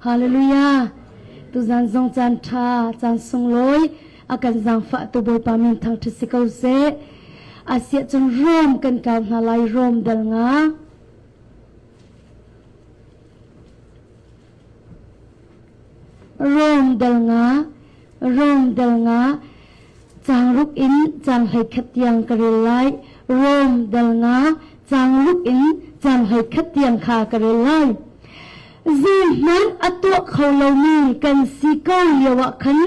Hallelujah. Tuzan zong caan ṭha, caan sunglawi a kan zaangfah tu Bawipa min thangṭhat si ko seh. Asiah cun Rom kan kau hna lai Rom dal nga. Rom dal nga, Rom dal nga, caang ruk in caang 11 tiang ka rel lai. Rom dal nga, caang ruk in caang 11 tiang kha ka rel lai. Zeihmanh a tuah kho lomi kan si ko lioah khan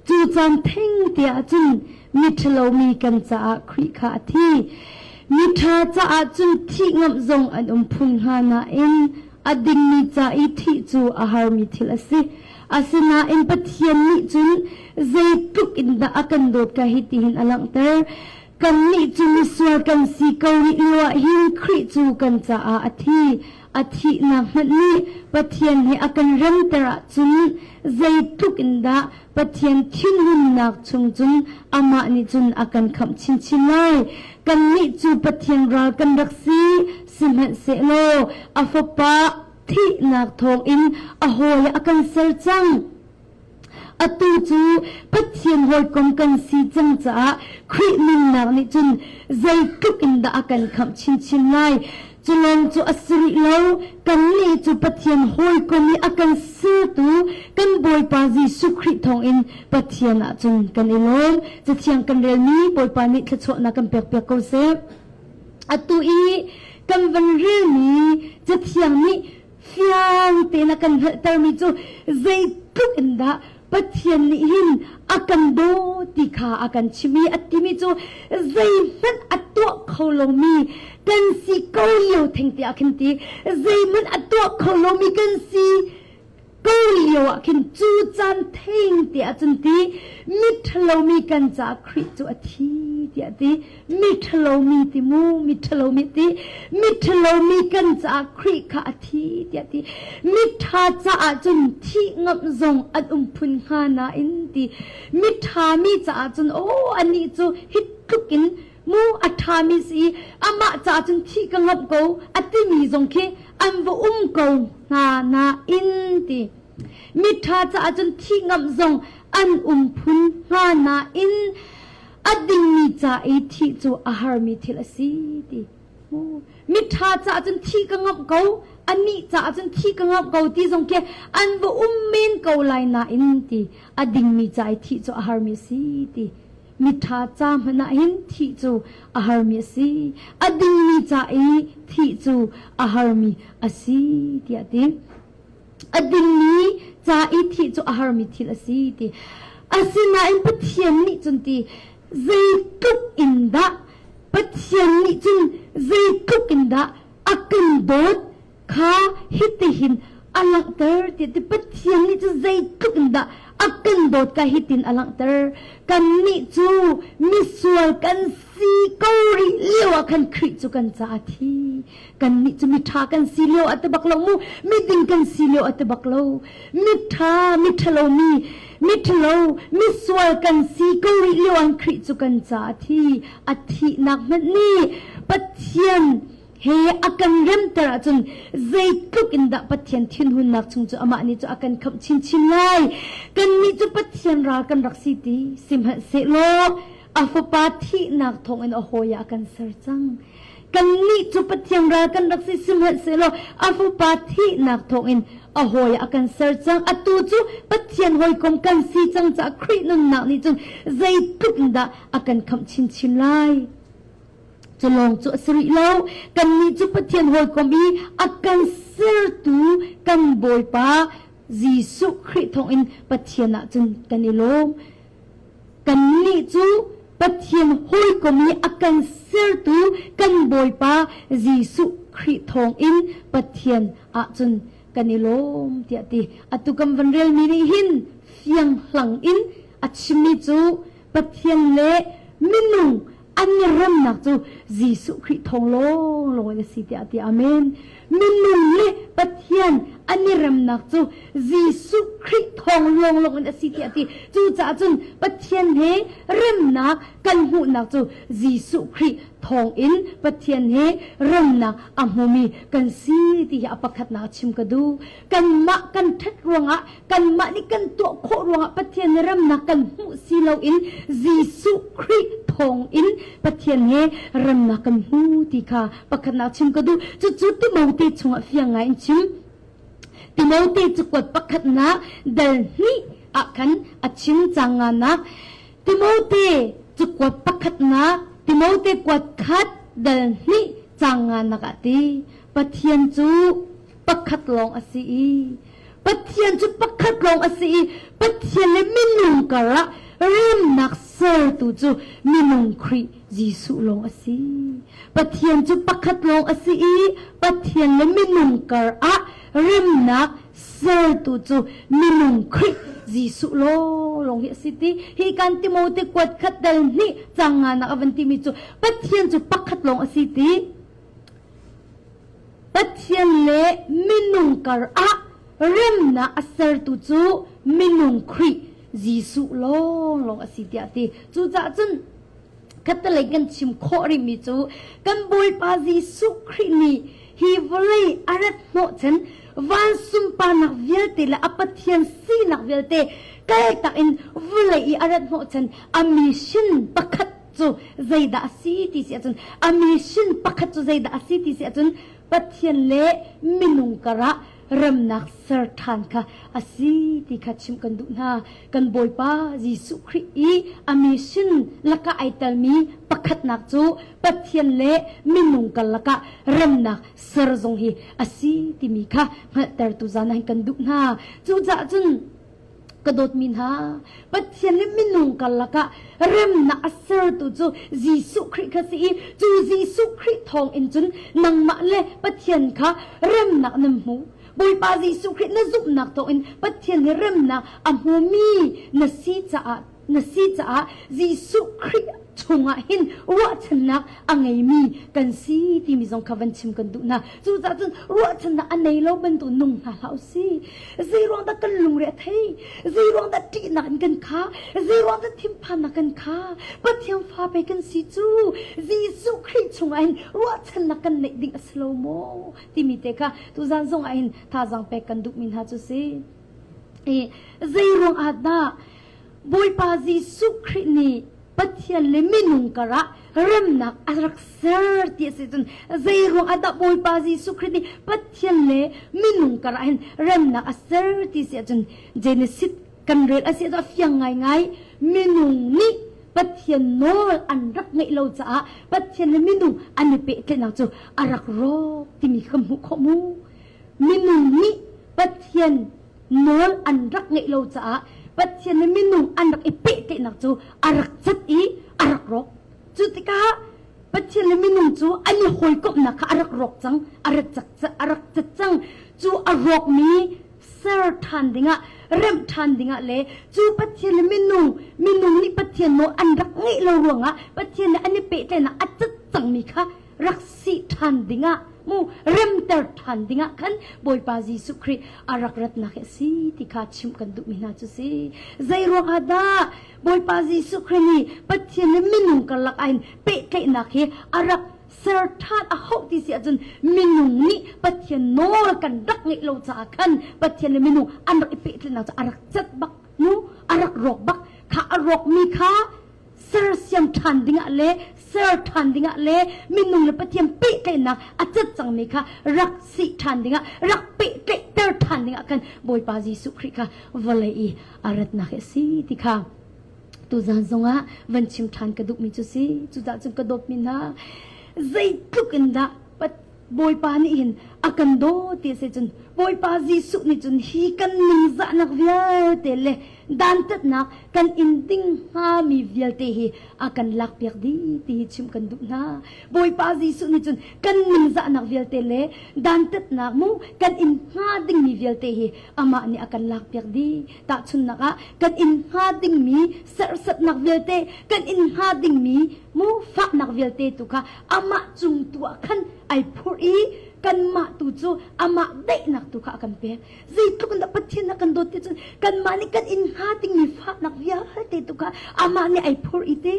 cu caan theng te ah cun miṭhalomi kan caah Khrih kha a thi. Miṭha caah cun thih ngamh zong an um phun hnga nain a dingmi ca i thih cu a harmi thil a si. Asinain Pathian nih cun zeitluk in dah a kan dawt ka hi tihin a langhter. Kannih cu misual kan si ko rih lioah hin Khrih cu kan caah a thi. A thihnak hmanh nih Pathian he a kan remter ahcun zeitluk in dah Pathian thinhunnak chung cun amah nih cun a kan khamh chinchin lai. Kannih cu Pathian ral kan rak si, sihmanhsehlaw a Fapa thihnak thawngin a hawi a kan ser cang. Atu cu Pathian hawikom kan si cang caah Khrih nunnak nih cun zeitluk in dah a kan khamh chinchin lai. Cu lawng cu a si rih lo, kannih cu Pathian hawikom i a kan sertu kan Bawipa Jesuh Khrih thawngin Pathian ah cun kan i lawm. Cathiang kan relmi Bawipa nih thluachuahnak kan pekpiak ko seh. Atu i kan van relmi Cathiang nih fiang tein a kan hngalhtermi cu zeitluk in dah Pathian nih hin a kan daw ti kha a kan chim i a timi cu zeihmanh a tuah kho lomi kan si ko lio theng te ah khin ti zeihmanh a tuah kho lomi kan si ko lio ah khin cu caan theng te ah cun ti miṭhalomi kan caah Khrih cu a thi tiah ti miṭhalomi ti mu miṭhalomi ti miṭhalomi kan caah Khrih kha a thi tiah ti miṭha caah cun thih ngamh zong an um phun hnga nain ti miṭha mi caah cun aw anih cu hi tluk in mu a ṭhami si i amah caah cun thih ka ngamh ko a timi zong khi an va um ko hna nain ti miṭha caah cun thih ngamh zong an um phun hnga nain a dingmi ca i thih cu a harmi thil a si ti miṭha caah cun thih ka ngamh ko anih caah cun thih ka ngamh ko ti zong khi an va um men ko lai nain ti a dingmi ca i thih cu a harmi a si ti miṭha ca hmanh ah hin thih cu a harmi a si a dingmi ca i thih cu a harmi a si tiah ti a dingmi ca i thih cu a harmi thil a si ti asinain Pathian nih cun ti zeitluk in dah Pathian nih cun zeitluk in dah a kan dawt kha hitihin a langhter ti ti Pathian nih cun zeitluk in dah a kan dawt ka hitin a langhter kannih cu misual kan si ko rih lio ah khan Khrih cu kan caah thi Kannih cu miṭha kan si lio a ti bak lo mu. Miding kan si lio a ti bak lo. Miṭha, miṭhalo mi, miṭhalo, misual kan si ko rih lio an Khrih cu kan caah a thi. A thihnak hmanh nih Pathian he a kan remter ahcun zeitluk in dah Pathian thinhunnak chung cu amah nih cu a kan khamh chinchin lai. Kannih cu Pathian ral kan rak si ti sihmanhsehlaw a fapa thihnak thawngin a hawi ah a kan ser cang. Kannih cu Pathian ral kan rak si sihmanhsehlaw a fapa thihnak thawngin a hawi a kan ser cang. Atu cu Pathian hawikom kan si cang caah Khrih nunnak nih cun zeitluk in dah a kan khamh chinchin lai. Cu lawng cu a si rih lo. Kannih cu Pathian hawikom i a kan sertu kan Bawipa Jesuh Khrih thawngin Pathian ah cun kan i lawm. Kannih cu Pathian hawikom i a kan sertu kan Bawipa Jesuh Khrih thawngin Pathian ahcun kan i lawm tiah ti. Atu kan van relmi nih hin fianghlang in a chimmi cu Pathian le minung an i remnak cu Jesuh Khrih thawng lawnglawng in a si tiah a ti. Amen. Minung le Pathian an. an i remnak cu Jesuh Khrih thawng lawnglawng in a si tiah a ti. Cucaah cun Pathian he remnak kan hmuhnak cu Jesuh Khrih thawng in Pathian he remnak a hmumi kan si ti hi a pakhatnak chim ka duh. Kanmah kan ṭhat ruangah kanmah nih kan tuah khawh ruangah Pathian he remnak kan hmuh si loin Jesuh Khrih thawng in Pathian he remnak kan hmu ti kha pakhatnak chim ka duh. Cucu Timote chungah fiang ngai in chim. Timote cakuat pakhatnak dal hnih ah khan a chim cang nganak. Timote cakuat pakhatnak Timote kuat khat dal hnih cang nganak ah ti Pathian cu pakhat lawng a si i Pathian cu pakhat lawng a si i Pathian le minung karah remnak sertu cu minung Khrih Jesuh lawng a si. Pathian cu pakhat lawng a si i Pathian le minung karah remnak sertu cu minung Khrih Jesuh lawnglawng hi a si ti hi kan Timote kuat khat dal hnih cang nga nak a van timi cu Pathian cu pakhat lawng a si ti Pathian le minung kar ah remnak a sertu cu minung Khrih Jesuh lawnglawng a si tiah a ti. Cucaah cun khattelei kan chim khawh rihmi cu kan Bawipa Jesuh Khrih nih hi vawlei a rat hnawhchan van sunparnak vialte le a Pathian sinak vialte kaltak in vawlei i a rat hnawhchan a mission pakhat cu zeidah a si ti si ahcun a mission pakhat cu zeidah a si ti si ahcun Pathian le minung karah remnak ser ṭhan kha a si ti kha chimh kan duh hna. Kan Bawipa Jesuh Khrih i a mission lakah ai telmi pakhatnak cu Pathian le minung karlak ah remnak ser zong hi a si timi kha hngalhtertu zan ah hin kan duh hna. Cucaah cun Ka dawtmi hna, Pathian le minung karlak ah remnak a sertu cu Jesuh Khrih kha si i cu Jesuh Khrih thawng in cun nangmah le Pathian kha remnak nan hmu. Bawipa Jesuh Khrih na zumhnak thawng in Pathian he remnak a hmumi na si caah na si caah Jesuh Khrih chungah hin ruahchannak a ngeimi kan si timi zong kha van chim kan duh hna. Cucaah cun ruahchannak a nei lo bantuk nung hna hlah u si. Zeiruang dah kan lungre a thei? Zeiruang dah ṭihnak in kan kha? Zeiruang dah thinphannak kan kha? Pathian fa pe kan si cu Jesuh Khrih chungah hin ruahchannak kan neih ding a si lo maw? Timi te kha tuzan zong ah hin thazaang pek kan duhmi hna cu si. I zeiruang ah dah Bawipa Jesuh Khrih nih Pathian le minung karah remnak a rak ser ti a si cun zeiruang ah dah Bawipa Jesuh Khrih nih Pathian le minung karah hin remnak a ser ti si ahcun Genesis kan rel a si ahcun a fiang ngaingai minung nih Pathian nawl an rak ngeih lo caah Pathian le minung an i pehtlaihnak cu a rak rawk timi kan hmuh khawh mu minung nih Pathian nawl an rak ngeih lo caah Pathian le minung an rak i pehtlaihnak cu a rak cat i a rak rawk. Cu tikah Pathian le minung cu an i hawikomhnak kha a rak rawk cang, a rak a rak cat cang. Cu a rawkmi ser ṭhan dingah, remh ṭhan dingah le cu Pathian le minung, minung nih Pathian nawl an rak ngeih lo ruangah Pathian le an i pehtlaihnak a cat cangmi kha rak si ṭhan dingah mu remter ṭhan dingah khan Bawipa Jesuh Khrih a rak ratnak hi a si ti kha chimh kan duhmi hna cu si. Zei ruangah dah Bawipa Jesuh Khrih nih Pathian le minung karlak ah hin pehtlaihnak hi a rak ser ṭhan a hauh ti si ahcun minung nih Pathian nawl kan rak ngeih lo caah khan Pathian le minung an rak i pehtlaihnak cu a rak cat bak mu a rak rawk bak kha a rawkmi kha sersiam ṭhan dingah le ser ṭhan dingah le minung le Pathian pehtlaihnak a cat cangmi kha rak si ṭhan dingah rak pehtlaihter ṭhan dingah khan Bawipa Jesuh Khrih kha vawlei i a ratnak hi a si ti kha tuzan zongah van chim ṭhan ka duhmi cu si cucaah cun ka dawtmi hna zeitluk in dah Bawipa nih hin a kan dawt ti a si cun Bawipa Jesuh nih cun hi kan ningzahnak vialte le dantatnak kan in ding hngami vialte hi a kan lakpiak dih ti hi chimh kan duh hna. Bawipa Jesuh nih cun kan ningzahnak vialte le dantatnak mu kan in hnga dingmi vialte hi amah nih a kan lakpiak dih. Tahchunhnak ah kan in hnga dingmi serhsatnak vialte kan in hnga dingmi mu faknak vialte tu kha amah cung tu ah khan ai phurh i. Kanmah tu cu amah daihnak tu kha a kan pek. Zeitluk in dah Pathian a kan dawt ti cun kanmah nih kan in hnga dingmi fahnak vialte tu kha amah nih ai phur i te.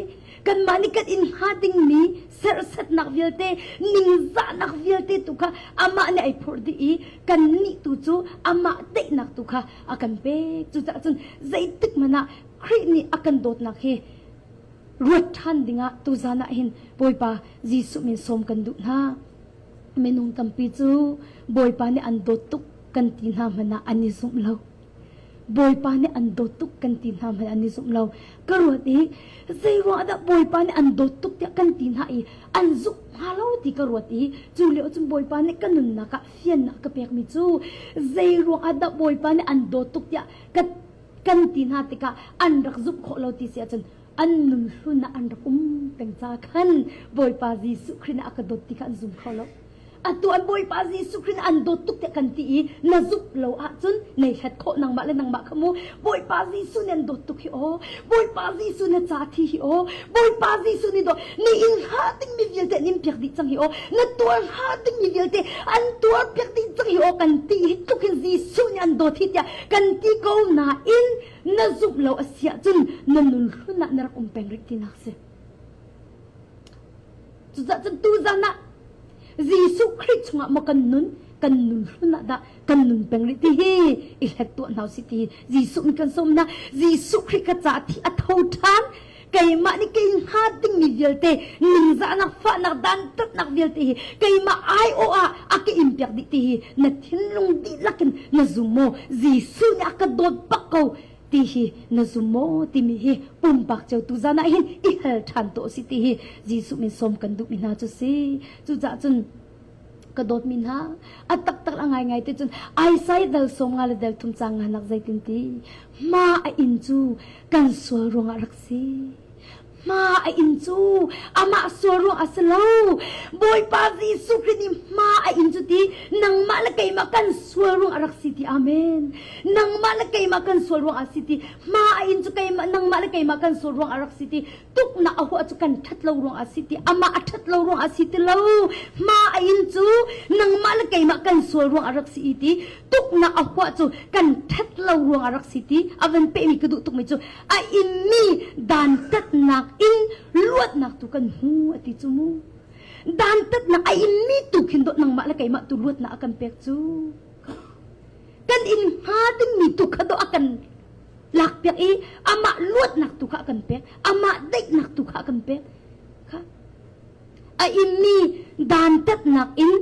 Kanmah nih kan in hnga dingmi serhsatnak vialte, ningzahnak vialte tu kha amah nih ai phurh dih i kannih tu cu amah daihnak tu kha a kan pek. Cucaah cun zeitik hmanh ah Khrih nih a kan dawtnak hi ruat ṭhan dingah tuzan ah hin Bawipa Jesuh min sawm kan duh hna. Minung tampi cu Bawipa nih an dawt tuk kan ti hna hmanh ah an i zumh lo. Bawipa nih an dawt tuk kan ti hna hmanh an i zumh lo. Ka ruat i zeiruang dah Bawipa nih an dawt tuk tiah kan ti hna i an zumh hnga lo ti ka ruat i cu lio cun Bawipa nih ka nunnak ah fiannak ka pekmi cu zeiruang ah dah Bawipa nih an dawt tuk tiah ka kan ti hna tikah an rak zumh khawh lo ti si ahcun an nun hlun ah an rak um peng ca khan Bawipa Jesuh Khrih nih a ka dawt ti kha an zum kho lo. Atu an Bawipa Jesuh Khrih nih an dawt tuk tiah kan ti i na zumh lo ahcun nei hlat khawh nangmah le nangmah kha mu Bawipa Jesuh nih an dawt tuk hi aw Bawipa Jesuh na ca thi hi aw Bawipa Jesuh nih dawt ni in hnga dingmi vialte an in piak dih cang hi aw na tuar hnga dingmi vialte an tuar piak dih cang hi aw kan ti hi tluk hin Jesuh nih an dawt hi tiah kan ti ko nain na zumh lo a si ahcun na nun hlun ah na rak um peng rih tinak si. Cucaah cun tuzan ah Jesuh Khrih chungah maw kan nun kan nun hlun ah dah kan nun peng rih ti hi i hlet tuah hna usih ti Jesuh nih kan sawm hna. Jesuh Khrih ka caah thi a tho ṭhan keimah nih kei hnga dingmi vialte ningzahnak fahnak dantatnak vialte hi keimah aiawh ah a ka in piak dih ti hi na thinlung dihlak in na zum maw Jesuh nih a ka dawt bak ko ti hi na zum maw timi hi pumpak cio tu zan ah hin i hal ṭhan tuah si ti hi Jesuh min sawm kan duhmi hna cu si cucaah cun ka dawtmi hna a taktak a ngaingai te cun Isaiah dal sawm nga le dal thum cang nga nak zeitin ti hma a inn cu kan sual ruangah rak si hma a inn cu amah sual ruang a si lo Bawipa Jesuh Khrih nih hma a inn cu ti nangmah le keimah kan sual ruang a rak si ti amen nangmah le keimah kan sual ruang a si ti hma a inn cu keimah nangmah le keimah kan sual ruang a rak si ti tuknak a huah cu kan ṭhat lo ruang a si ti amah a ṭhat lo ruang a si ti lo hma a in cu nangmah le keimah kan sual ruang a rak si i ti tuknak a huah cu kan ṭhat lo ruang a rak si ti a van pehmi ka duh tukmi cu a inmi dantatnak in luatnak tu kan hmu a ti cu mu dantatnak a inmi tu khin dawt nangmah le keimah tu luatnak a kan pek cu kan in hnga dingmi tu kha dawh a kan lakpiak i amah luatnak tu kha a kan pek amah daihnak tu kha a kan pek kha a immi dantatnak in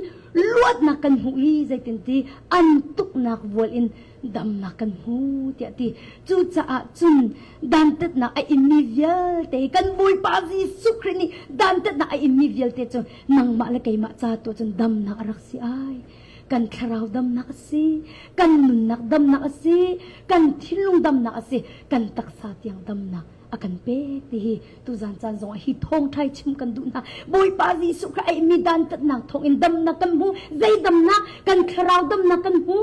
luatnak kan hmu i zeitinti an tuknak vual in damnak kan hmu tiah ti cucaah cun dantatnak a immi vialte kan Bawipa Jesuh Khrih nih dantatnak a immi vialte cu nangmah le keimah ca tu cun damnak a rak si ai kan thlarau damnak a si kan nunnak damnak a si kan thinlung damnak a si kan taksa tiang damnak a kan pek ti hi tuzan caan zong ah hi thawngṭhai chim kan duh hna Bawipa Jesuh kha ai mi dantatnak thawng in damnak kan hmu zei damnak kan thlarau damnak kan hmu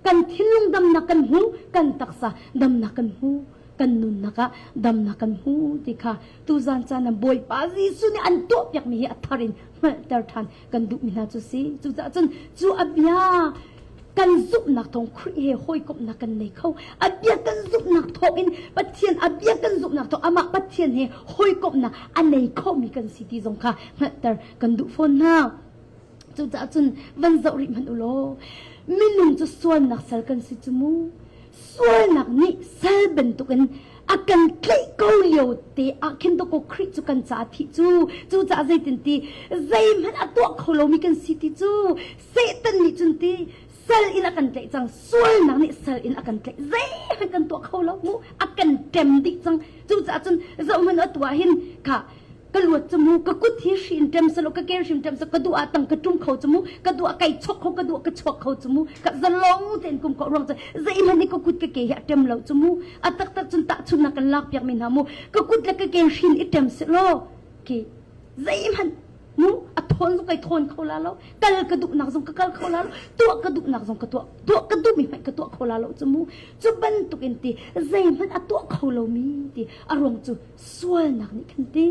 kan thinlung damnak kan hmu kan taksa damnak kan hmu kan nunnak ah damnak kan hmu ti kha tuzan caan ah Bawipa Jesuh nih an tuahpiakmi hi a thar in hngalhter ṭhan kan duhmi hna cu si cucaah cun cu a bia kan zumhnak thawng Khrih he hawikomhnak kan nei kho a bia kan zumhnak thawng in Pathian a bia kan zumhnak thawng amah Pathian he hawikomhnak a nei khomi kan si ti zong kha hngalhter kan duh fawn hna cucaah cun van zoh rih hmanh u law minung cu sualnak sal kan si cu mu sualnak nih sal bantukin a kan tlaih ko lio te ah khin dawkaw Khrih cu kan caah thih cu cucaah zeitin ti zeihmanh a tuah kho lomi kan si ti cu Satan nih cun ti sal in a kan tlaih cang sualnak nih sal in a kan tlaih zeihmanh kan tuah kho lo mu a kan ṭem dih cang cucaah cun zohhmanh a tuah hin kha ka luat cu mu ka kut hi hri in ṭem selaw ka ke hrim ṭem selaw ka duh ah tang ka ṭum kho cu mu ka duh ah kai chok kho ka duh ah ka chuak kho cu mu ka zalong tein kum ko ruang cu zeihmanh nih ka kut ka ke hi a ṭem lo cu mu a taktak cun tahchunhnak kan lak piak mi hna mu ka kut le ka ke hrin i ṭem selaw ke zeihmanh mu a thawn zong kai thawn kho la lo kal ka duhnak zong ka kal kho la lo tuah ka duhnak zong ka tuah tuah ka duhmi hmanh ka tuah kho la lo cu mu cu bantuk in ti zeihmanh a tuah kho lomi ti a ruang cu sualnak nih khan ti.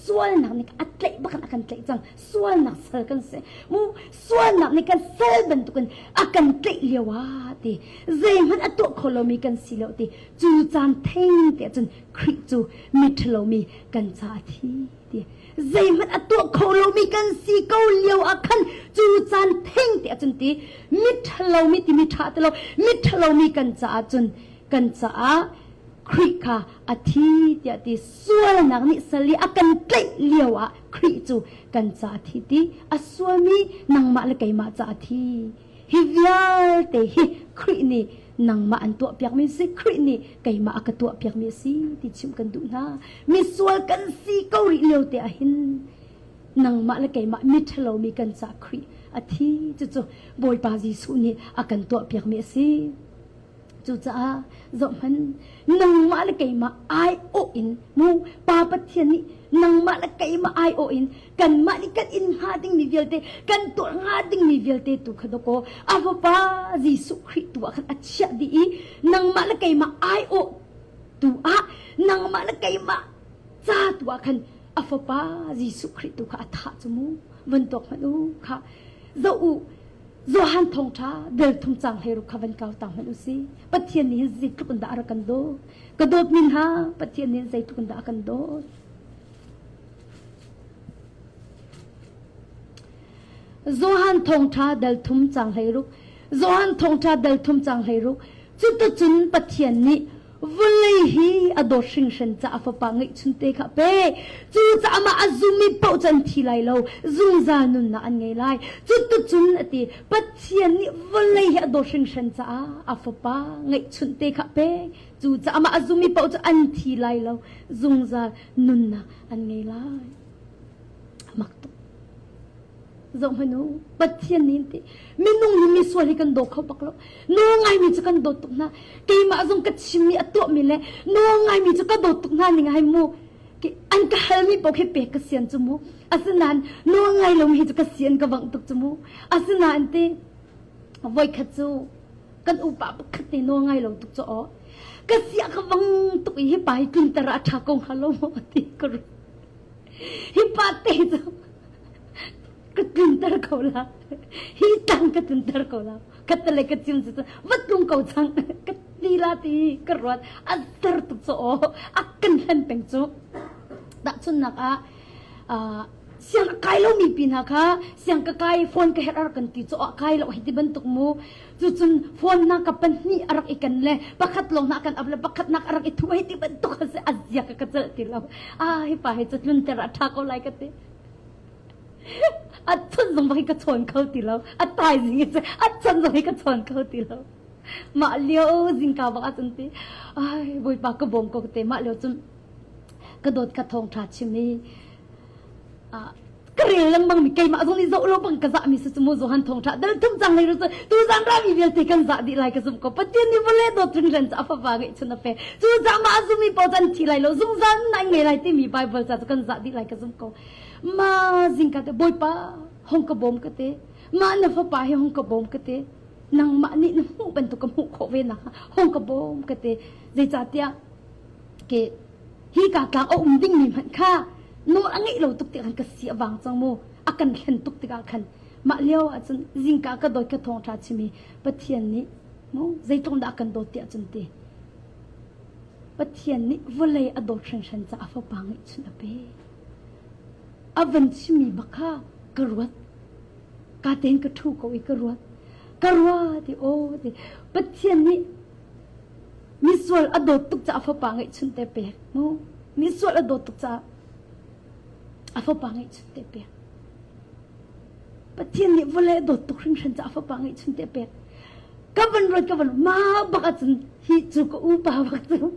Sualnak nih a tlaih bak in a kan tlaih cang. Sualnak sal kan si. Mu sualnak nih kan sal bantukin a kan tlaih lio ah ti zeihmanh a tuah kho lomi kan si lo ti cu caan theng te cun Khrih cu miṭhalomi kan ca a thi ti zeihmanh a tuah kho lomi kan si ko lio ah khan cu caan theng te ahcun ti miṭhalomi ti miṭha ti lo miṭhalomi kan caah cun kan caah Khrih kha a thi tiah ti sualnak nih sal i a kan tlaih lio ah Khrih cu kan ca a thi ti a sualmi nangmah le keimah ca a thi hi vialte hi Khrih nih nangmah an tuahpiakmi si Khrih nih keimah a ka tuahpiakmi a si ti chimh kan duh hna misual kan si ko rih lio te ah hin nangmah le keimah miṭhalomi kan ca Khrih a thi cucu Bawipa Jesuh nih a kan tuahpiakmi a si Cucaah zohhmanh nangmah le keimah aiawh in mu Pa Pathian nih nangmah le keimah aiawh in kanmah nih kan in hnga dingmi vialte kan tuah hnga dingmi vialte tu kha dawkaw a fapa Jesuh Khrih tu ah khan a chiah dih i nangmah le keimah aiawh tu ah nangmah le keimah ca tu ah khan a fapa Jesuh Khrih tu kha a thah cu mu van tuak hmanh u kha zoh u Johan thawngṭha del thum cang hlei ruk kha van kau ta hmanh u si. Pathian nih hin zeitluk in dah a rak kan dawt. Ka dawt min ha Pathian nih zeitluk in dah a kan dawt. Johan thawngṭha dal thum cang hlei ruk. Johan thawngṭha dal thum cang hlei ruk. Cuticun Pathian nih vawlei hi a dawt hringhran caah a fapa ngeihchunte kha a pek. Cucaah mah a zummi paoh cu an thi lai lo, zungzal nunnak an ngei lai. Cuticun a ti, Pathian nih vawlei hi a dawt hringhran caah a fapa ngeihchunte kha a pek. Cucaah mah a zummi paoh cu an thi lai lo, zungzal nunnak an ngei lai. A mak tuk. Zohhmanh u, Pathian nih ti minung hi misual hi kan daw kho bak lo. Nawl ngaimi cu kan dawt tuk hna. Keimah zong ka chimmi a tuahmi le nawl ngaimi cu ka dawt tuk hna ning ai mu. An ka halmi paoh khi pek ka sian cu mu. Asinain nawl ngai lomi hi cu ka sian ka vangh tuk cu mu. Asinain ti voikhat cu kan upa pakhat te nawl ngai lo tuk cu aw. Ka sia ka vang tuk i hi pa hi tlunter ah a ṭha ko hnga lo maw ti ka ruat. Hi pa te cu ka tlunter ko la hi tang ka tlunter ko la ka tale ka chim cu va tlung ko cang ka ti la ti ka ruat a zer tuk cu aw a kan hlen peng cu tahchunnak ah siang a kai lomi pi hna kha siang ka kai phone ka herh ar kan ti cu a kai lo hei ti bantuk mu cucun phone na ka pahnih a rak i kan le pakhat lawng na kan ap le pakhat nak a rak i thu hei ti bantuk a si a zia ka ka celh ti lo ah hi pa hi cu tlunter a ṭha ko lai ka ti a chun zong hi ka chawn kho ti lo a tai zing i a chan zong hi ka chawn kho ti lo mah lio zingka bak ah cun ti ai bawipa ka bawm ko te mah lio cun ka dawt ka thawng ṭha chim i ka rel lengmang mi keimah zong nih zoh lo bang ka zah mi si cu mu Johan thawngṭha dal thum cang lei ru cu tu zan ra mi vialte kan zah dih lai ka zumh ko Pathian nih vawlei dawt hringhran cu a fapa ngeih chun a pe cu zah mah a zumi paoh cu an thi lai lo zungzal nai ngei lai timi Bible ca cu kan zah dih lai ka zumh ko ma zingka te Bawipa hong ka bawm ka te mah na fapa hi hong ka bawm ka te nangmah nih na hmuh bantuk ka hmuh khawh ve nak hong ka bawm ka te zeicahtiah ke hi ka tlang a um dingmi hmanh kha nawl a ngeih lo tuk tikah khan ka si a vang cang mu a kan hlen tuk tikah khan mah lio ahcun zingka ka dawt ka thawngṭha chimi Pathian nih mu zeitluk dah a kan dawt tiah cun ti Pathian nih vawlei a dawt hringhran caah a fapa ngeihchun a pe a van chimmi bak kha ka ruat ka tein ka ṭhu ko i ka ruat ka ruat i aw ti Pathian nih Misual a dawt tuk caah a fapa ngeihchun te pek. Mu misual a dawt tuk caah a fapa ngeihchun te pek. Pathian nih vawlei a dawt tuk hringhran caah a fapa ngeihchun te pek. Ka van ruat ka van ma bak ahcun hi cu ka upa bak cu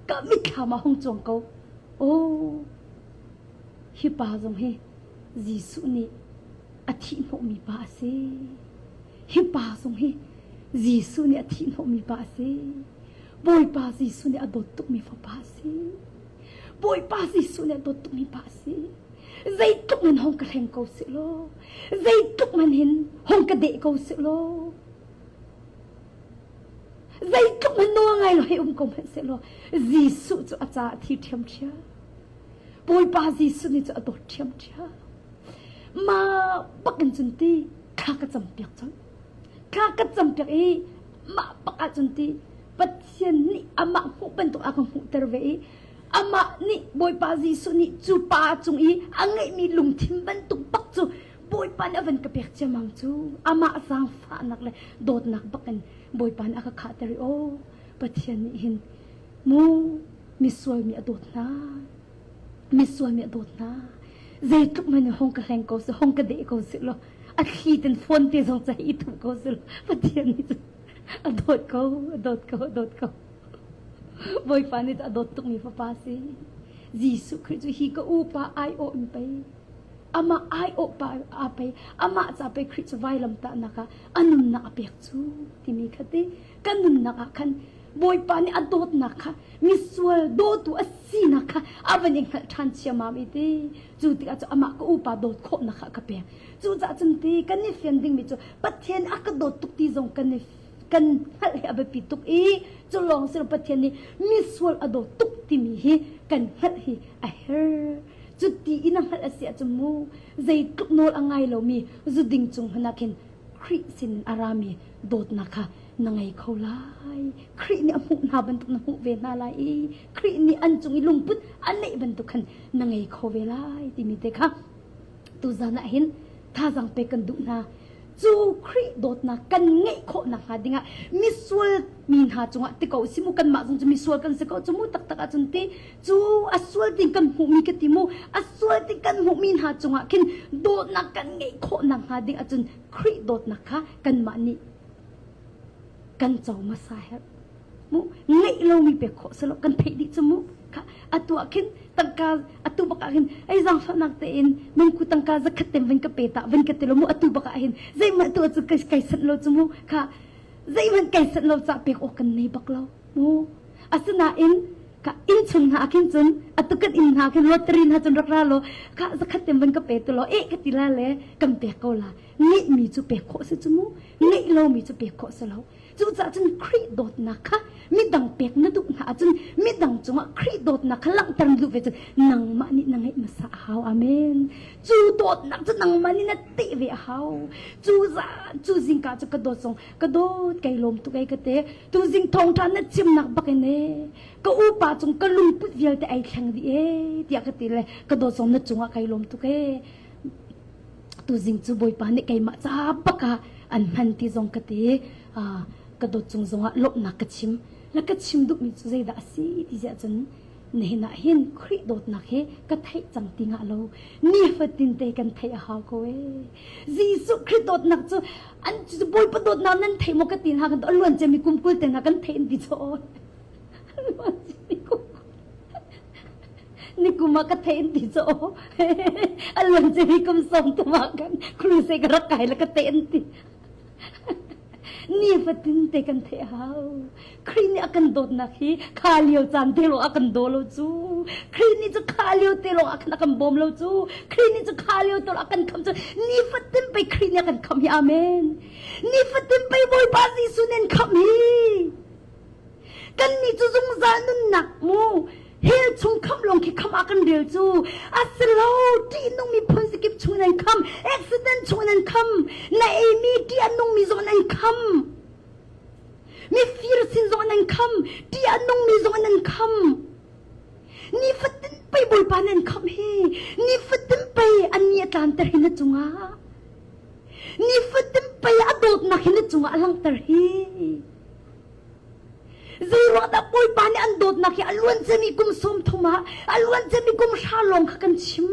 ka mitthlam ah hung cuang ko. Oh hi pa zong hi Jesuh nih a thih hnawhmi pa a si. Hi pa zong hi Jesuh nih a thihhnawhmi pa a si. Bawipa Jesuh nih a dawt tukmi fapa a si. Bawipa Jesuh nih a dawt tukmi pa a si. Zeitluk man hong ka hleng ko sih law, zeitluk man hin hong ka deh ko sih law, zeitluk man nawl ngai lo hei um ko hmanh seh law, Jesuh cu a caah thi ṭhiamṭhiam. Bawipa Jesuh nih cu a dawt ṭhiamṭhiam. Mah bak in cun ti thla ka campiak colh. Thla ka campiak i mah bak ahcun ti Pathian nih amah hmuh bantuk a ka hmuhter ve i amah nih Bawipa Jesuh nih cu pa cung i a ngeihmi lungthin bantuk bak cu Bawipa nih a van ka pek ciammam cu amah zaangfahnak le dawtnak bak in Bawipa nih a ka khahter i aw Pathian nih hin mu misual mi a dawt hna misual mi a dawt hna zeitluk hmanh in hong ka hleng ko seh hong ka deh ko seh law a thli ten phone te zong cai i thup ko seh law Pathian nih cun a dawt ko a dawt ko a dawt ko Bawipa nih a dawt tukmi fapa si Jesuh Khrih cu hi ka upa ai awh in pei amah ai awh pa a pei amah ca pei Khrih cu vailam tahnak ah a nunnak a pek cu timi kha ti kan nunnak ah khan Bawipa nih a dawtnak kha misual dawtu a sinak kha a van i hngalh ṭhan ciammam i ti cu tikah cu amah ka upa dawt khawhnak kha ka pek cucaah cun ti kan i fian dingmi cu Pathian a ka dawt tuk ti zong kan i kan hngalh hi a biapi tuk i cu lawng si Pathian nih misual a dawt tuk timi hi kan hngalh hi a herh cu ti in a hngalh a si ahcun mu zeitluk nawl a ngai lomi zuding cung hmanh ah khin Khrih sin a rami dawtnak kha na ngei kho lai. Khrih nih a hmuh hna bantuk na hmuh ve hna lai i Khrih nih an cung i lungput a neih bantuk khan na ngei kho ve lai timi te kha tuzan ah hin thazaang pek kan duh hna. Cu Khrih dawtnak kan ngeih khawh nakhnga dingah misual mi hna cungah ti ko si mu kanmah zong cu misual kan si ko cu mu taktak ahcun ti cu a sual ding kan hmuhmi ka ti mu a sual ding kan hmuhmi hna cungah khin dawtnak kan ngeih khawh nakhnga ding ahcun Khrih dawtnak kha kanmah nih kan co hmasa herh mu ngeih lomi pek khawh selo kan theih dih cu mu kha atu ah khin tangka atu bak ah hin ei zaangfahnak tein mangku tangka zakhat tem van ka pe ta van ka ti lo mu atu bak ah hin zeihmanh tu cu kai sanh lo cu mu kha zeihmanh kai sanh lo ca pek awk kan nei bak lo mu asinain ka inn chung hna khin cun atu kan inn hna khin lottery hna cun rak ra lo kha zakhat tem van ka pe tu lo eh ka ti la le kan pek ko la ngeihmi cu pek khawh si cu mu ngeih lomi cu pek khawh si lo cucaah cun Khrih dawtnak kha midang pek na duh hna ahcun midang cungah Khrih dawtnak kha langhter na duh ve cun nangmah nih na ngeih hmasa a hau amen cu dawtnak cu nangmah nih na teh ve a hau cu zan cu zingka cu ka dawt zong ka dawt kai lawm tuk ei ka te tu zing thawngṭha na chimnak bak in e ka upa cung ka lungput vialte ai thleng dih e tiah ka ti le ka dawt zong na cungah kai lawm tuk e tuzing cu Bawipa nih keimah ca bak ah an hman ti zong ka ti ka dawt cung zongah lawmhnak ka chim la ka chim duhmi cu zeidah a si ti ziah cun nihin ah hin Khrih dawtnak hi ka theih cang ti ngah lo nifatin te kan theih a hau ko ee Jesuh Khrih dawtnak cu an Bawipa dawtnak nan thei maw ka ti hna kan luan cemi kum kul te hna kan theih an ti chaw luan cemi kum Nikum ah ka theih an ti cu a luan cemi kum sawm tum ah kan crusade ka rak kai le ka teh an ti. Nifatin te kan theih hau. Khrih nih a kan dawtnak hi kha lio caan te lawng a kan daw lo cu. Khrih nih cu kha lio te lawng ah khan a kan bawm lo cu. Khrih nih cu kha lio te lawng a kan kham cu. Nifatin pei Khrih nih a kan kham hi amen. Nifatin pei Bawipa Jesuh nih an kham hi. Kannih cu zungzal nunnak mu hell chung khamh lawng khi khamh ah kan rel cu a si lo ṭihnungmi phun zakip chung in an kham accident chung in an kham na eimi ṭih a nungmi zong in an kham mifir sin zong in an kham ṭih a nungmi zong in an kham nifatin pei bawipa nih an khamh hi nifatin pei an ni a tlanter hi na cungah nifatin pei a dawtnak hi na cungah a langhter hi Zeiruangdah Bawipa nih an dawtnak hi a luan ciami kum 30 ah a luan ciami kum hra lawng kha kan chim.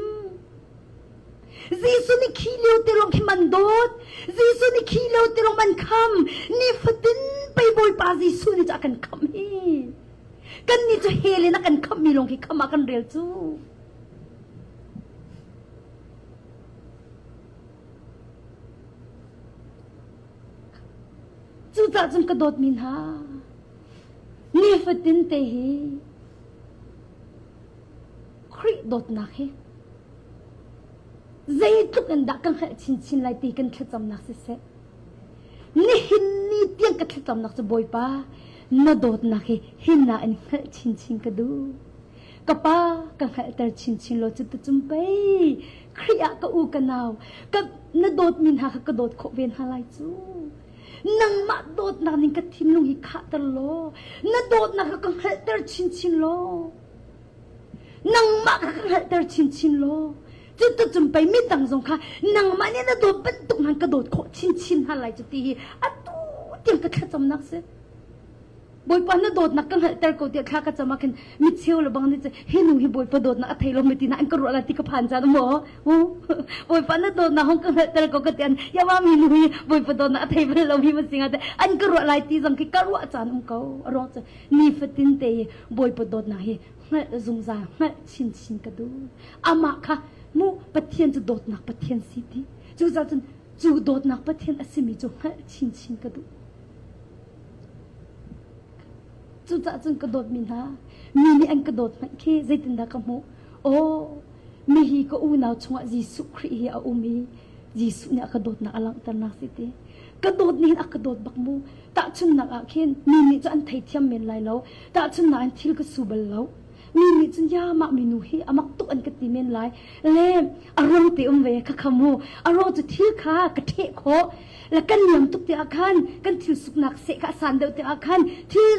Jesuh nih khi lio te lawng khi man dawt. Jesuh nih khi lio te lawng man kham. Nifatin pei Bawipa Jesuh nih cu a kan khamh hi. Kan nih cu hell in a kan khamhmi lawng khi kham ah kan rel cu. Cucaah cun ka dawtmi hna, nifatin te hi Khrih dawtnak hi zeitluk in dah ka hngalh chinchin lai ti kan thlacamnak siseh, nihin ni tiang ka thlacamnak cu Bawipa, na dawtnak hi hinah in hngalh chinchin ka duh. Ka pa ka hngalhter chinchin law cuticun pei Khrih ah ka u ka nau ka na dawtmi hna kha ka dawt khawh ve hna lai cu. Nangmah dawtnak ning ka thinlung hi khahter law na dawtnak kha ka hngalhter chinchin law nangmah kha ka hngalhter chinchin law cuticun pei midang zong kha nangmah nih na dawt bantuk hman ka dawt khawh chinchin hna lai cu ti hi atu tiang ka thlacamnak si. Bawipa na dawtnak ka hngalhter ko tiah thla ka cam ah khin micheu le bang nih cun hi nu hi Bawipa dawtnak a thei lo mi ti na an ka ruah la ti ka phan caan maw Bawipa na dawtnak hong ka hngalhter ko ka ti an yawa mi nu hi Bawipa dawtnak a thei bal lo mi masinga te an ka ruah lai ti zong khi ka ruah caan um ko a ruang cu nifatin te hi Bawipa dawtnak hi hngalh zungzal hngalh chinchin ka duh amah kha mu Pathian cu dawtnak Pathian si ti cucaah cun cu dawtnak Pathian a simi cu hngalh chinchin ka duh Cucaah cun ka dawtmi hna, mi nih an ka dawt hmanh khi zeitindah ka hmuh? Aw, mihi ka unau chungah Jesuh Khrih hi a um i Jesuh nih a ka dawtnak a langhternak si ti. Ka dawt nih hin a ka dawt bak mu. Tahchunhnak ah khin mi nih cu an theithiam men lai lo. Tahchunhnak in thil ka su bal lo. Mi nih cun ya mah minu hi a mak tuk an ka ti men lai. Le a ruang te um ve khakha mu. A ruang cu thil kha ka ṭheh khawh. La kan niam tuk te ah khan kan thil suknak seh kha a san deuh te ah khan thil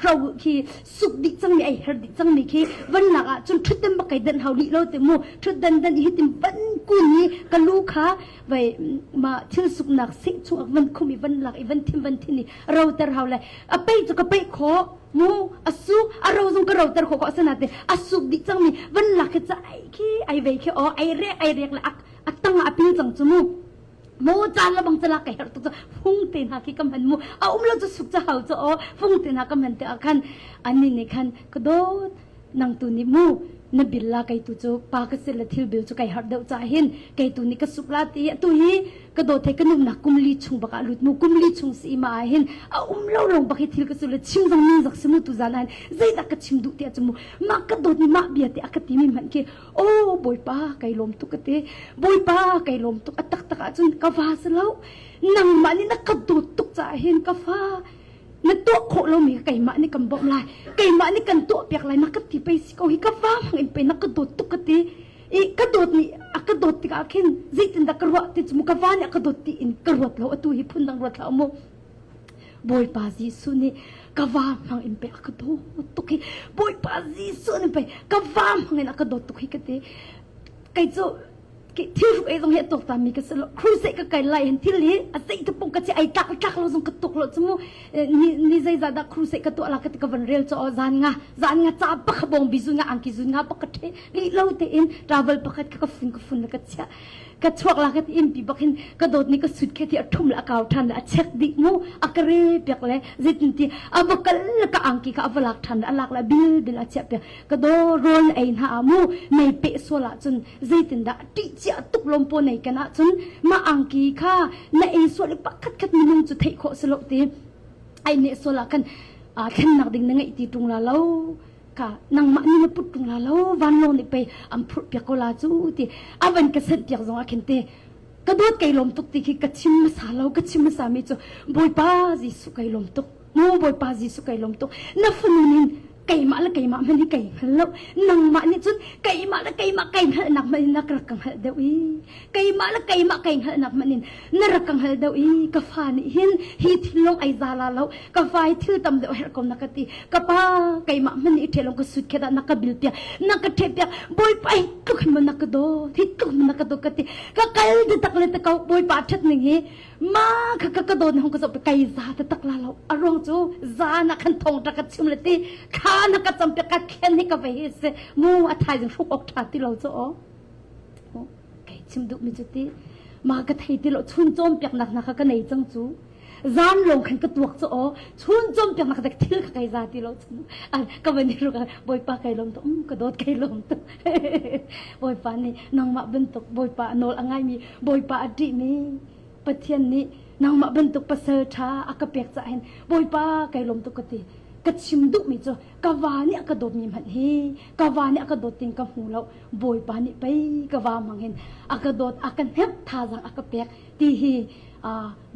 ro khi suk dih cangmi ai her dih cangmi khi vannak ah cun ṭhutdan bak kai dan hau lih lo te mu ṭhutdan dan hi tim van kun i ka lu kha vai ma thil suknak seh chung ah van khum i van lak i van thim van thin i ro ter hau le a pei cu ka pei khawh mu a su a ro zong ka ro ter khawh ko asana te a suk dih cangmi van lak khi ca ai khi ai vei khi o ai rek ai rek le a tang ah a pil cang cu mu mu caan le bang cala ka herh tuk cu fung te hna khi ka hman mu a um lo cu suk cu hau cu aw fung te hna ka hman te ah khan ani nih khan ka dawt nang tu nih mu na bil la kei tu cu pa ka si le thil bil cu kai harh deuh ca hin kei tu nih ka suk la ti tu hi ka dawt he ka nunnak kum li chung bak ah lut mu kum li chung si ma ah hin a um lo long bak hi thil ka su le chim zong ning zak si mu tu zan ah zeidah ka chim duh ti ah cu mu mah ka dawt ni mah bia te a ka ti mi hmanh khi Oh Bawipa kai lawm tuk ka ti. Bawipa kai lawm tuk a taktak ahcun ka va si lo. Nangmah nih na ka dawt tuk caah hin ka fa na tuah khawh lomi kha keimah nih kan bawmh lai. Keimah nih kan tuah piak lai na ka ti pei si ko hi ka va hmang in pei na ka dawt tuk ka ti. I ka dawt nih a ka dawt tikah khin zeitindah ka ruah ti cu mu ka va nih a ka dawt ti in ka ruat lo atu hi phundang ruat hlah mu. Bawipa Jesuh nih ka va hmang in pei a ka dawt tuk hi Bawipa Jesuh nih pei ka va hmang in a ka dawt tuk hi ka ti kei cu thil hruk ei zong hi a tuak ta mi ka si lo crusade ka kai lai hin thil hi a zei te pong ka chi ai tlak tlak lo zong ka tuk lo chu mu ni ni zei za dah crusade ka tuah la ka ti ka van rel cho zan nga zan nga cha pa kha bong bi zu nga angki zu nga pa ka the li lo te in travel pakhat ka ka fun ka fun ka chia Ka chuak la ka ti innpi bak hin ka dawt nih ka sut khe ti a ṭhum le a kau ṭhan le a check dih mu a ka re piak le zeitin ti a va kal le ka angki kha a va lak ṭhan le a lak le bil bil a chiah piak ka daw rawl ei hna ah mu mei peh sual ahcun zeitindah ṭih cia tuk lawm paw nei kan ahcun mah angki kha na ei sual i pakhat khat minung cu theih khawh si lo ti ai neh sual ah khan thlennak ding na ngeih ti ṭung la lo ka nangmah nih na put tung la lo vanlawng nih pei an phurh piak ko la cu ti a van ka sanh piak zong ah khin te ka dawt kai lawm tuk ti khi ka chim hmasa lo ka chim hmasa mi cu Bawipa Jesuh kai lawm tuk mu Bawipa Jesuh kai lawm tuk na fanu nin keimah le keimah hmanh hi kai hngal lo nangmah nih cun keimah le keimah kai hngalhnak hmanh in na rak ka hngalh deuh i keimah le keimah kai hngalhnak hmanh in na rak ka hngalh deuh i ka fa nih hin hi thil lawng ai za la lo ka fa hi thil tam deuh herh ko na ka ti ka pa keimah hmanh nih ṭhe lawng ka sut khe dah na ka bil piak na ka ṭhe piak bawipa hi tluk hin na ka daw hi tluk hin na ka daw ka ti ka kal ti tak le ta ko bawipa ṭhat ning hi ma kha ka ka daw na hong ka zoh kai za ta tak la lo a ruang cu za na khan thong ta ka chim le ti thla na ka cam piak ka thlen hi ka ve hi si mu a thaizing hruk awk ṭha ti lo cu aw Kai chim duhmi cu ti ma ka thei ti lo chun cawnpiaknak hna kha ka nei cang cu zan lawng khan ka tuak cu aw chun cawnpiaknak dek thil kha kai za ti lo cu ka van i ruk bawipa kai lawm tuk um ka dawt kai lawm tuk bawipa nih nangmah bantuk bawipa a nawl a ngaimi bawipa a ṭihmi Pathian nih nangmah bantuk pasal ṭha a ka pek caah hin bawipa kai lawm tuk ka ti ka chim duhmi cu ka va nih a ka dawtmi hmanh hi ka va nih a ka dawt tin ka hmu lo bawipa nih pei ka va mang hin a ka dawt a ka hnemh thazaang a ka pek ti hi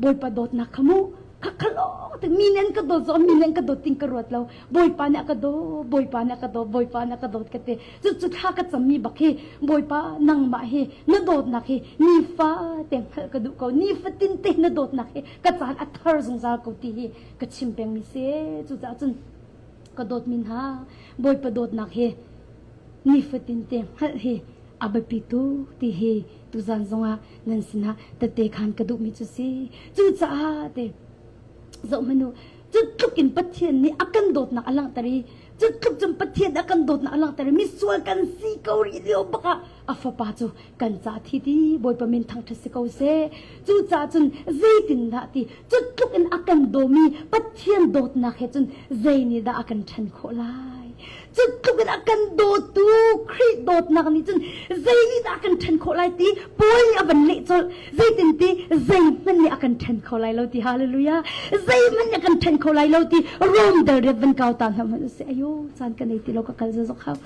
bawipa dawtnak kha mu. Khakhalawng te mi nih an ka dawt zong mi nih an ka dawt ting ka ruat lo. Bawipa nih a ka dawt, Bawipa nih a ka dawt, Bawipa nih a ka dawt ka ti. Cucu thla ka cammi bak hi Bawipa nangmah hi na dawtnak hi nifa te hngalh ka duh ko. Nifatin te na dawtnak hi ka caan a thar zungzal ko ti hi ka chim pengmi si. Cucaah cun ka dawtmi hna Bawipa dawtnak hi nifatin te hngalh hi a biapi tuk ti hi tuzan zongah nan sinah tette khan ka duhmi cu si. Cucaah te zoh hmanh u cu tluk in Pathian nih a kan dawtnak a langhter i cu tluk cun Pathian a kan dawtnak a langhter i misual kan si ko rih lio bak ah a fapa cu kan ca thi ti Bawipa min thangṭhat si ko seh. Cucaah cun zeitindah ti cu tluk in a kan dawmi Pathian dawtnak he cun zei nih dah a kan ṭhen khawh lai? Cu tluk in a kan dawtu Khrih dawtnak nih cun zei nih dah a kan ṭhen khawh lai ti Paul nih a van leh colh. Zeitin ti zeihmanh nih a kan ṭhen kho lai lo ti hallelujah. Zeihmanh nih a kan ṭhen kho lai lo ti Rom dal riat van kau ta hna hmanh usih. Ayo caan ka nei ti lo ka kal zazok hau.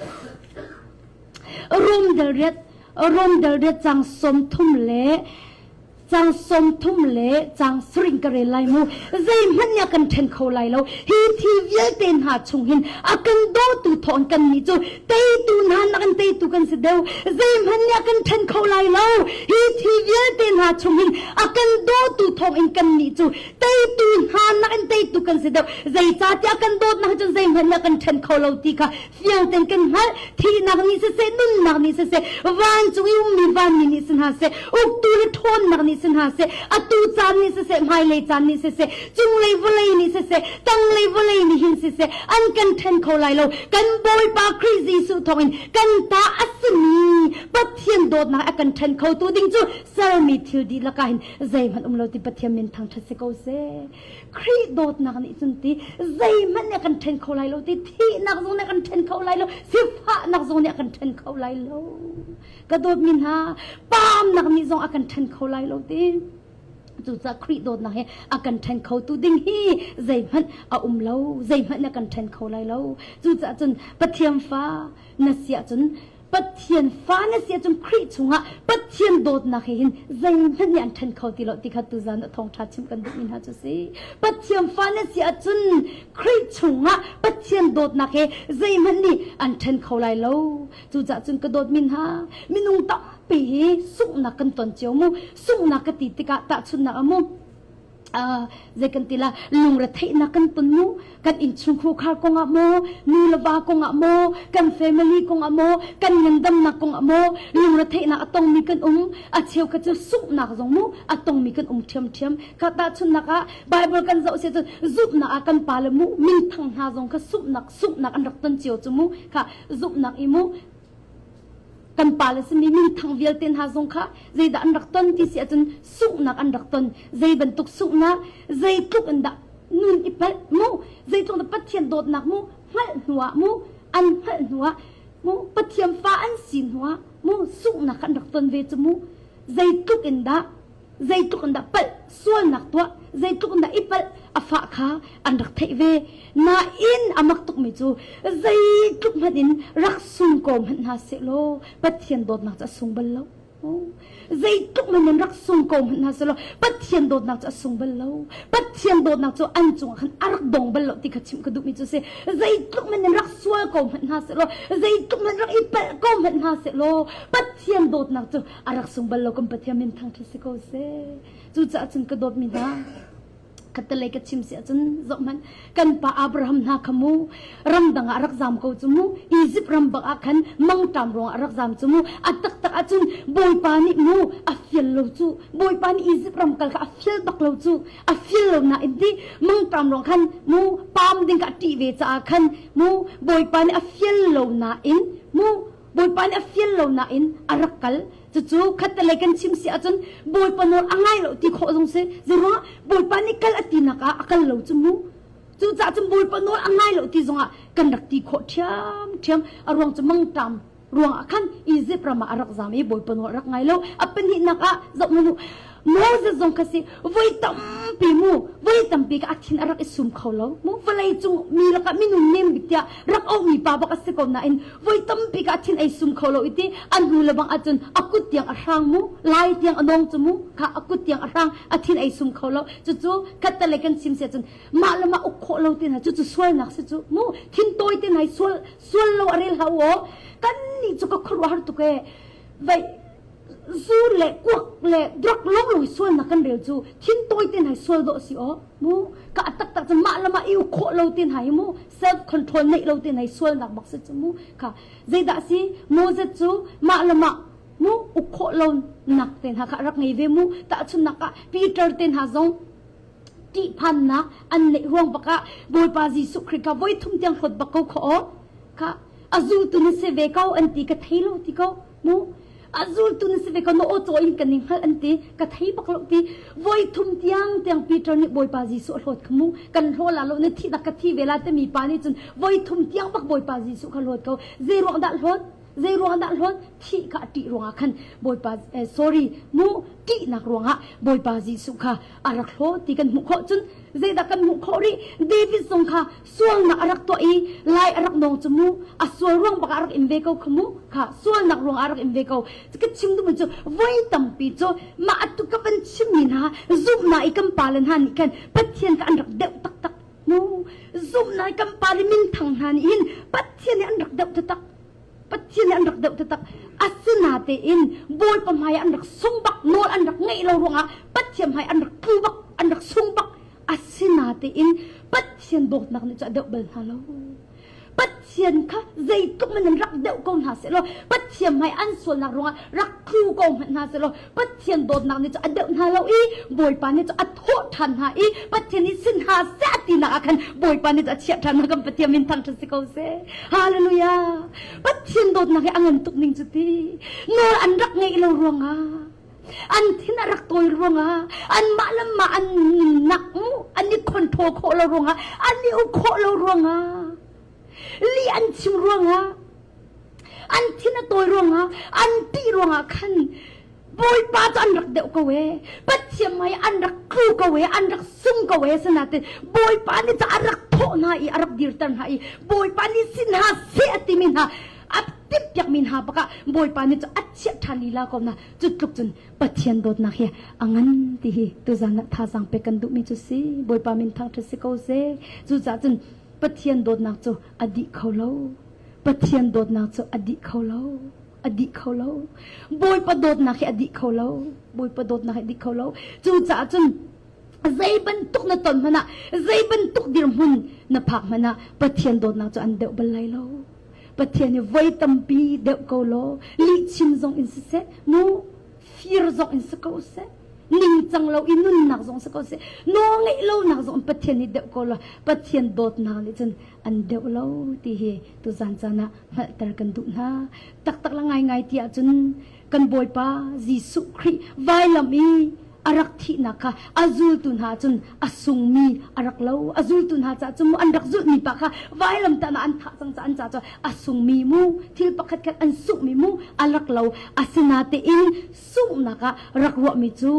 Rom dal riat Rom dal riat cang 30 le cang 30 le cang sarih ka rel lai mu zeihmanh nih a kan ṭhen kho lai lo hi thil vialte hna chung hin a kan dawtu thawng kan nih cu teitu hna nakin teitu kan si deuh zeihmanh nih a kan ṭhen kho lai lo hi thil vialte hna chung hin a kan dawtu thawng in kan nih cu teitu hna nakin teitu kan si deuh zeicahtiah kan dawtnak cun zeihmanh nih a kan ṭhen kho lo ti kha fiang tein kan hngalh thihnak nih siseh nunnak nih siseh vancung i ummi vanmi nih si hna seh uktu le ṭhawnnak nih si hna seh atu caan nih siseh hmailei caan nih siseh cunglei vawlei nih siseh tanglei vawlei nih hin siseh an kan ṭhen kho lai lo kan Bawipa Khrih Jesuh thawngin kan ta a simi Pathian dawtnak a kan ṭhen khotu ding cu sermi thil dihlak ah hin zeihmanh um lo ti Pathian min thangṭhat si ko seh Khrih dawtnak nih cun ti zeihmanh nih a kan ṭhen kho lai lo ti thihnak zong nih a kan ṭhen kho lai lo sifahnak zong nih a kan ṭhen kho lai lo ka dawtmi hna paamnak nih zong a kan ṭhen kho lai lo ti cucaah Khrih dawtnak he a kan ṭhen kho tu ding hi zeihmanh a um lo zeihmanh nih a kan ṭhen kho lai lo cucaah cun Pathian fa na si ahcun Pathian fa na si ahcun Khrih chungah Pathian dawtnak he hin zeihmanh nih an ṭhen kho ti lo ti kha tuzan ah thawngṭha chim kan duhmi hna cu si. Pathian fa na si ahcun Khrih chungah Pathian dawtnak he zeihmanh nih an ṭhen kho lai lo. Cucaah cun ka dawtmi hna minung tampi hi sunghnak kan ton cio mu. Sunghnak ka ti tikah tahchunhnak ah mu zei kan ti la lungretheihnak kan ton mu kan innchungkhar kongah maw nu le va kongah maw kan family kongah maw kan ngandamnak kongah maw lungretheihnak a tongmi kan um a cheu kha cu sunghnak zong mu a tongmi kan um ṭhiamṭhiam kha tahchunhnak ah Bible kan zoh si cun zumhnak ah kan pa le mu minthang hna zong kha sunghnak sunghnak an rak ton cio cu mu kha zumhnak i mu kan pale simi minthang vialte hna zong kha zeidah an rak ton ti si ahcun sunghnak an rak ton zei bantuk sunghnak zeitluk in dah nun i palh mu zeitluk dah Pathian dawtnak mu hngalh hnuah mu an hngalh hnuah mu Pathian fa an si hnuah mu sunghnak an rak ton ve cu mu zeitluk in dah zeitluk in dah palh sualnak tuah zeitluk in dah i palh a fah kha an rak theih ve nain a mak tukmi cu zeitluk hmanh in rak sung ko hmanh hna sehlaw Pathian dawtnak cu a sung bal lo zeitluk hmanh in rak sung ko hmanh hna sehlaw Pathian dawtnak cu a sung bal lo Pathian dawtnak cu an cungah khan a rak dong bal lo ti kha chimh ka duhmi cu si zeitluk hmanh in rak sual ko hmanh hna sehlaw zeitluk hmanh rak i palh ko hmanh hna sehlaw Pathian dawtnak cu a rak sung bal lo kan Pathian min thangṭhat si ko seh cucaah cun ka dawtmi hna khattelei ka chim si ahcun zoh hmanh kan pa Abraham hna kha mu ramdang ah rak zam ko cu mu Egypt ram bak ah khan mangṭam ruangah rak zam cu mu a taktak ahcun Bawipa nih mu a fial lo cu Bawipa nih Egypt ram kal kha a fial bak lo cu a fial lo nain ti mangṭam ruang khan mu pam ding kha a ṭih ve caah khan mu Bawipa nih a fial lo nain mu Bawipa nih a fial lo nain a rak kal. Cucu khattelei kan chim si ahcun Bawipa nawl a ngai lo ti khawh zong si. Zeiruangah Bawipa nih kal a tinak ah a kal lo cu mu. Cucaah cun Bawipa nawl a ngai lo ti zongah kan rak ti khawh ṭhiamṭhiam. A ruang cu mangṭam ruangah khan Izipt ram ah a rak zam i Bawipa nawl a rak ngai lo. A pahnihnak ah zoh hmanh u. Moses zong kha si voi tampi mu voi tampi ka a thin a rak i sum kho lo mu vawlei cung mi lakah minung nem bik tiah rak auhmi pa bak a si ko nain voi tampi ka a thin ei sum kho lo i ti an hnu le bang ahcun a kut tiang a hrang mu lai tiang a nong cu mu kha a kut tiang a hrang a thin ei sum kho lo cucu khatte kan chim sia cun mah le mah uk khawh lo tin ha cucu sualnak si cu mu thin tawi tin hai sual sual lo a rel hau o kan nih cu ka khuaruahhar tuk e vai zu le kuak le drug long long sualnak kan rel cu thin tawi ten hai sual dawh si o mu ka tak tak cu mah le mah i khawh lo ten hai mu self control neih lo ten hai sualnak bak si cu mu kha zeidah si Moses cu mah le mah mu uk khawh lo nak ten ha kha rak ngei ve mu tahchunnak ah Peter ten ha zong ṭihphannak an neih ruang bak ah Bawipa Jesuh Khrih kha voi thum tiang hlawt bak ko khaw kha a zultu na si ve ko an ti ka thei lo ti ko mu a zultu na si ve ko na aw caw in kan i hngalh an ti ka thei bak lo ti voi thum tiang tiang Peter nih Bawipa Jesuh a hlawt kha mu kan hlaw la lo na thi dak ka thi ve la timi pa nih cun voi thum tiang bak Bawipa Jesuh kha hlawt ko zei ruang dah hlawt Zei ruang dah hlawt thih kha a ṭih ruangah khan Bawipa eh, sorry mu ṭihnak ruangah Bawipa Jesuh kha a rak hlawt ti kan hmuh khawh cun zeidah kan hmuh khawh rih David zong kha sualnak a rak tuah i lai a rak nawng cu mu a sual ruang bak ah a rak in ve ko kha mu kha sualnak ruangah a rak in ve ko ka chim duhmi cu voi tampi cu mah atu ka van chimmi hna zumhnak i kan pale hna nih khan Pathian kha an rak deuh taktak mu zumhnak i kan pale minthang hna nih hin Pathian nih an rak deuh taktak Pathian nih an rak deuh taktak. Asinatein Bawipa hmai an rak sung bak, nawl an rak ngeih lo ruangah Pathian hmai an rak tlu bak, an rak sung bak. Asinatein Pathian dawtnak nih cu a deuh bal hna lo. Pathian kha zeitluk man in rak deuh ko hna sehlaw Pathian hmai an sualnak ruangah rak tlu ko hmanh hna sehlaw Pathian dawtnak nih cu a deuh hna lo i Bawipa nih cu a thawh ṭhan hna i Pathian nih sin hna seh a tinak ah khan Bawipa nih cu a chiah ṭhan hna kan Pathian min thangṭhat si ko seh. Hallelujah! Pathian dawtnak hi a ngan tuk ning cu ti. Nawl an rak ngeih lo ruangah an thin a rak tawi ruangah anmah le mah an nunnak mu an i control khawh lo ruangah an i uk khawh lo ruangah li an chim ruangah an thin a tawi ruangah an ṭih ruangah khan Bawipa cu an rak deuh ko ee Pathian hmai an rak tlu ko ee an rak sung ko ee sinain Bawipa nih ca a rak thawh hna i a rak dirter hna i Bawipa nih sin hna seh a timi hna a timhpiakmi hna bakah Bawipa nih cu a chiah ṭhan lila ko na cu tluk cun Pathian dawtnak hi a ngan ti hi tuzan ah thazaang pek kan duhmi cu si Bawipa min thangṭhat si ko seh cucaah cun Pathian dawtnak cu a dih kho lo Pathian dawtnak cu a dih kho lo a dih kho lo Bawipa dawtnak hi a dih kho lo Bawipa dawtnak hi a dih kho lo cucaah cun zei bantuk na ton hmanh ah zei bantuk dirhmun na phak hmanh ah Pathian dawtnak cu an deuh bal lai lo Pathian hi voi tampi deuh ko law lihchim zong in siseh mu fir zong in si ko seh ningcang lo i nunnak zong si ko seh nawl ngeih lonak zong in Pathian nih deuh ko law Pathian dawtnak nih cun an deuh lo ti hi tuzan caan ah hngalhter kan duh hna. Taktak la ngaingai ti ahcun kan Bawipa Jesuh Khrih vailam i a rak thihnak kha a zultu hna cun a sungmi a rak lo. A zultu hna caah cun mu an rak zulhmi pa kha vailam tah an thah cang caah an ca cu a sungmi mu thil pakhat khat an sunghmi mu a rak lo. Asinatein sunghnak ah rak ruahmi cu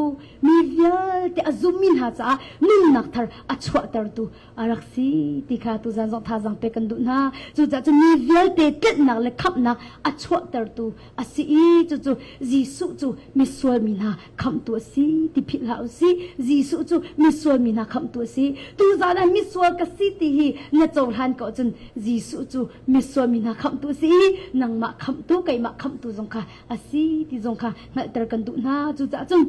mi vialte a zummi hna caah nunnak thar a chuahtertu a rak si ti kha tuzan zong thazaang pek kan duh hna. Cucaah cu mi vialte tlenhnak le khamhnak a chuahtertu a si i cucu Jesuh cu misual mi hna khamhtu a si ti philh hlah u sih. Jesuh cu misual mi hna khamhtu a si. Tuzan ah misual ka si ti hi na cohlan ko cun Jesuh cu misual mi hna khamhtu a si i nangmah khamhtu keimah khamhtu zong kha a si ti zong kha hngalhter kan duh hna. Cucaah cun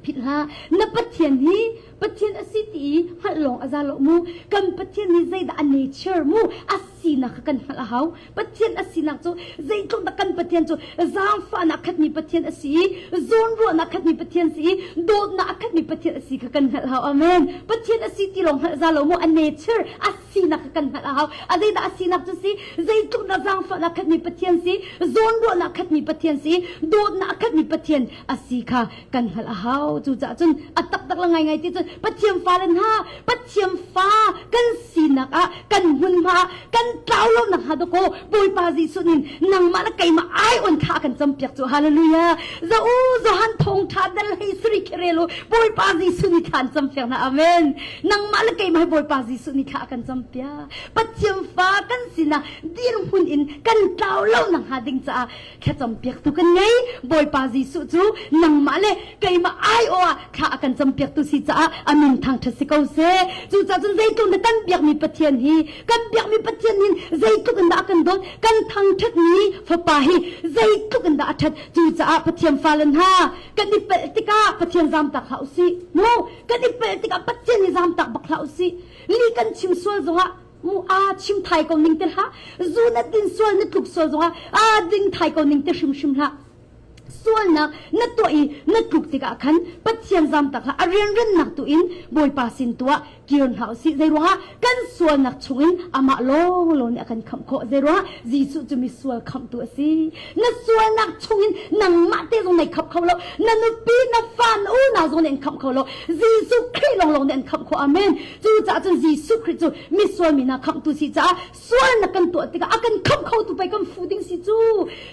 philh hlah na Pathian hi Pathian a si ti i hngalh lawng a za lo mu kan Pathian hi zeidah a nature mu a sinak kha kan hngalh a hau Pathian a sinak cu zeitluk dah kan Pathian cu zaangfahnak khatmi Pathian a si i zawnruahnak khatmi Pathian si i dawtnak a khatmi Pathian a si kha kan hngalh hau amen Pathian a si ti lawng hngalh za lo mu a nature a sinak kha kan hngalh a hau a zeidah a sinak cu si zeitluk dah zaangfahnak khatmi Pathian si zawnruahnak khatmi Pathian si dawtnak a khatmi Pathian a si kha kan hngalh a hau cucaah cun a taktak la ngaingai ti cun Pathian fale hna Pathian fa kan sinak ah kan hmunhma. hma kan tlau lo nak hnga dakaw Bawipa Jesuh nin nangmah le keimah ai on thla kan campiak cu hallelujah zo u Johan thawngtha dal hei sri khirelu Bawipa Jesuh nih thla an campiak na amen nangmah le keimah hi Bawipa Jesuh nih thla kan campiak Pathian fa kan sinah dirhmun in kan tlau lo nak hnga ding caah thlacam piaktu kan ngei Bawipa Jesuh cu nangmah le keimah aiawh ah thla a kan campiaktu si caah a min thangṭhat si ko seh cucaah cun zeitluk na kan biakmi Pathian hi kan biakmi Pathian hin zeitluk in dah a kan dawt kan thangṭhatmi fapa hi zeitluk in dah a ṭhat cucaah Pathian fale hna kan i pelh tikah Pathian zamtak hlah usih mu kan i pelh tikah Pathian hi zamtak bak hlah usih li kan chim sual zongah mu a chim thai ko ning te hlah zu na din sual na tluk sual zongah a ding thai ko ning te hrimhrim hlah sualnak na tuah i na tluk tikah khan Pathian zamtak hlah a rianrennak tu in Bawipa sin tuah kir hna usih zeiruangah kan sualnak chungin amah lawng lawng nih a kan khamh khawh zeiruangah Jesuh cu misual khamhtu a si na sualnak chungin nangmah te zong nei khamh kho lo na nupi na fa na unau zong nih an khamh kho lo Jesuh Khrih lawng lawng nih an khamh khawh amen Cucaah cun Jesuh Khrih cu misual mi hna khamhtu si caah sualnak kan tuah tikah a kan khamh khotu pei kan fuh ding si cu.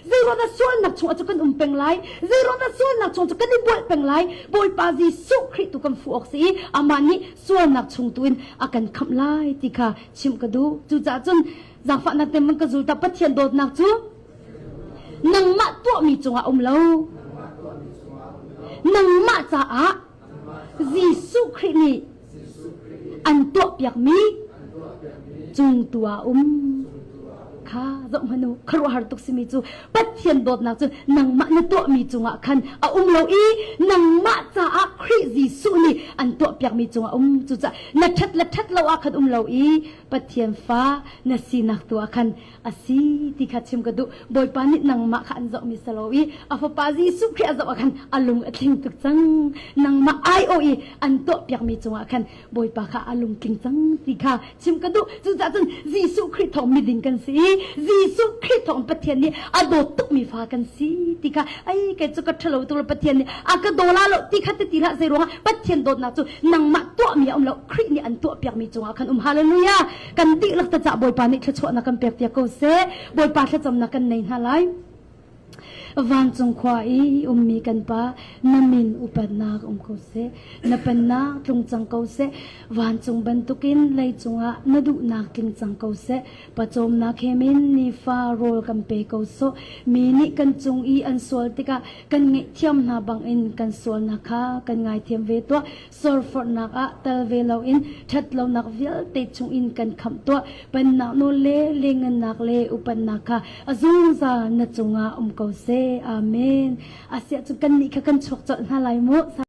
Zeiruangah sualnak chungah cu kan um peng lai? Zeiruangah sualnak chung cu kan i bualh peng lai? Bawipa Jesuh Khrih tu kan fuh awk si i amah nih sualnak chung tu in a kan khamh lai ti kha chimh ka duh. Cucaah cun zaangfahnak te man ka zul ta Pathian dawtnak cu nangmah tuahmi cungah um lo. Nangmah caah Jesuh Khrih nih an tuahpiakmi cung tu ah um kha zoh hmanh u khuaruahhar tuk simi cu Pathian dawtnak cu nangmah na tuahmi cungah khan a um lo i nangmah caah Khrih Jesuh nih an tuahpiakmi cungah um cucaah na ṭhat le ṭhat lo ah khan um lo i Pathian fa na sinak tu ah khan a si ti kha chim ka duh Bawipa nih nangmah kha an zohmi si lo i a fapa Jesuh Khrih a zoh ah khan a lung a tling tuk cang nangmah aiawh i an tuahpiakmi cungah khan Bawipa kha a lungtling cang ti kha chim ka duh cucaah cun Jesuh Khrih thawng miding kan si i Jesuh Khrih thawng Pathian nih a dawt tukmi fa kan si ti kha ai kei cu ka ṭhalo tuk lo Pathian nih a ka daw la lo ti kha ti ti hlah zei ruangah Pathian dawtnak cu nangmah tuahmi a um lo Khrih nih an tuahpiakmi cungah khan um hallelujah kan dihlak ta cah Bawipa nih thluachuahnak kan pek piak ko seh Bawipa thlacamnak kan nei hna lai Vancung khua i ummi kan pa na min upatnak um ko seh na pennak tlung cang ko seh vancung bantukin leicung ah na duhnak tling cang ko seh pawcawmnak he min nifa rawl kan pe ko sawh mi nih kan cung i an sual tikah kan ngaihthiam hna bangin kan sualnak kha kan ngaithiam ve tuah Sorforhnak ah tel ve loin ṭhatlonak vialte chungin kan khamh tuah. Pennak nawl le lengngannak le upatnak kha a zungzal na cungah um ko seh. Amen. Asiah cu kannih kha kan chuak colh hna lai mu.